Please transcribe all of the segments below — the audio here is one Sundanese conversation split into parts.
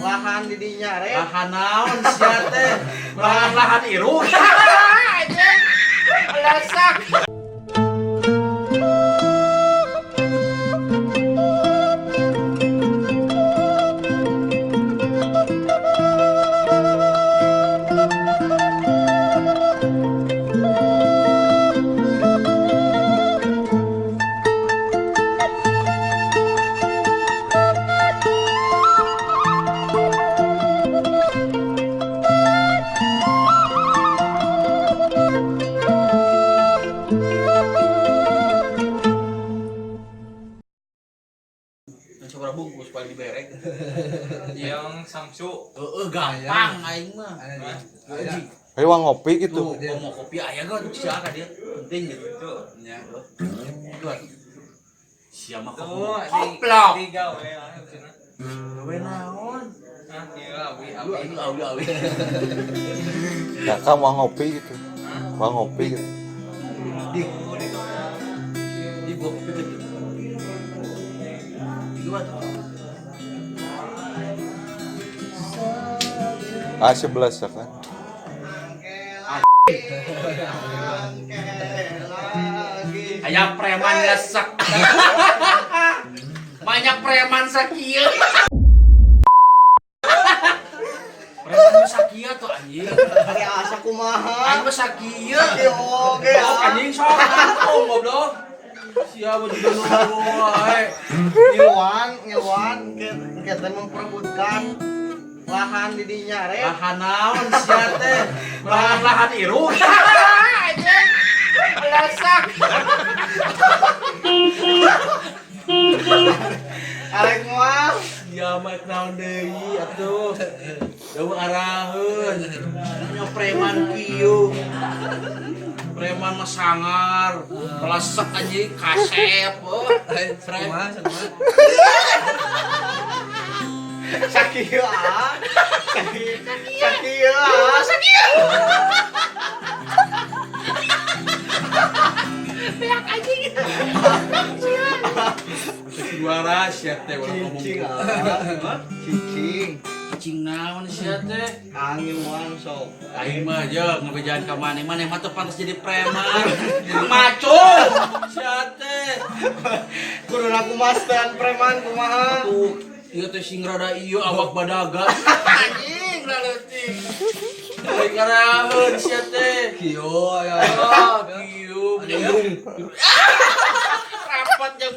Lahan di dinya re. Lahan naon sia teh? Lahan-lahan irung. Lasak. Coba bungkus paling diberek. Yang Samsu. Heeh, gampang aing mah. Ayo wang ngopi gitu. Tuh, mau kopi aya gak tuh sia ka dia. Penting gitu. Tuh. Nya. Tuh. Sia mah Tuh, koplok. di gawe lah cenah. Gawe naon? Ah, ieu awi Lu awi. aing awi awi. Kakak mau ngopi gitu. Mau ngopi gitu. Di di gua kopi gitu. Di gua tuh. A11 ya kan. Aya preman lesek. Banyak preman sakieu. Preman sakieu tuh anjing. Ari asa kumaha? Aing mah sakieu. Sakieu oge. Sok anjing sok nangtung goblok. Siapa juga nunggu wae. Ngiluan, ngiluan ke teh memperebutkan lahan di dinya re. Lahan naon sia teh? Lahan-lahan irung. Lasak. Arek moal. Ya mah naon deui atuh. Jauh araheun. Nya preman kieu. Preman mah sangar, pelesek anjing kasep. Oh, Kumaha kumaha. Sakieu ah. Sakieu ah. Sakieu. Beak anjing. Suara sia teh ulah ngomong. Cicing ah. Cicing. Cicing naon sia teh? Angin moal sok. Aing mah aja ngebejaan ka maneh, maneh mah teu pantas jadi preman. Macul sia teh. Kudu aku masteran preman kumaha? Tuh, ieu teh sing rada ieu awak badaga. Anjing laleutik. Aing ngaraheun sia teh. Kieu aya. Ah, kieu nyundung. Rapat jeung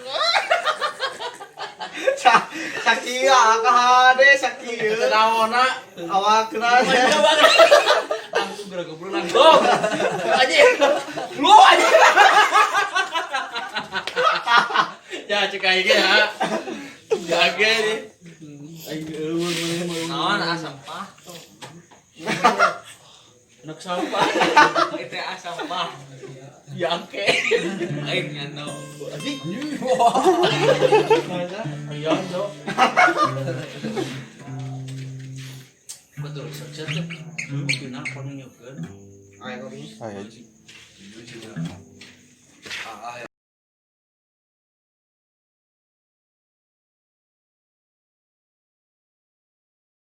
Sakieu ah kahade sakieu. teu naonna. Awakna. Langsung geura goblok nanggung. Anjing. Lu anjing. Ya cek aing ge ya. Jaga nih. Aing eueuh maneh mah. Naon ah sampah tuh. Anak sampah. Itu ah sampah. Yangke. Aing nyano. Anjing. Ayam do. Betul, saja tuh. Mungkin apa nunjukeun. Ayo kopi. Ayo.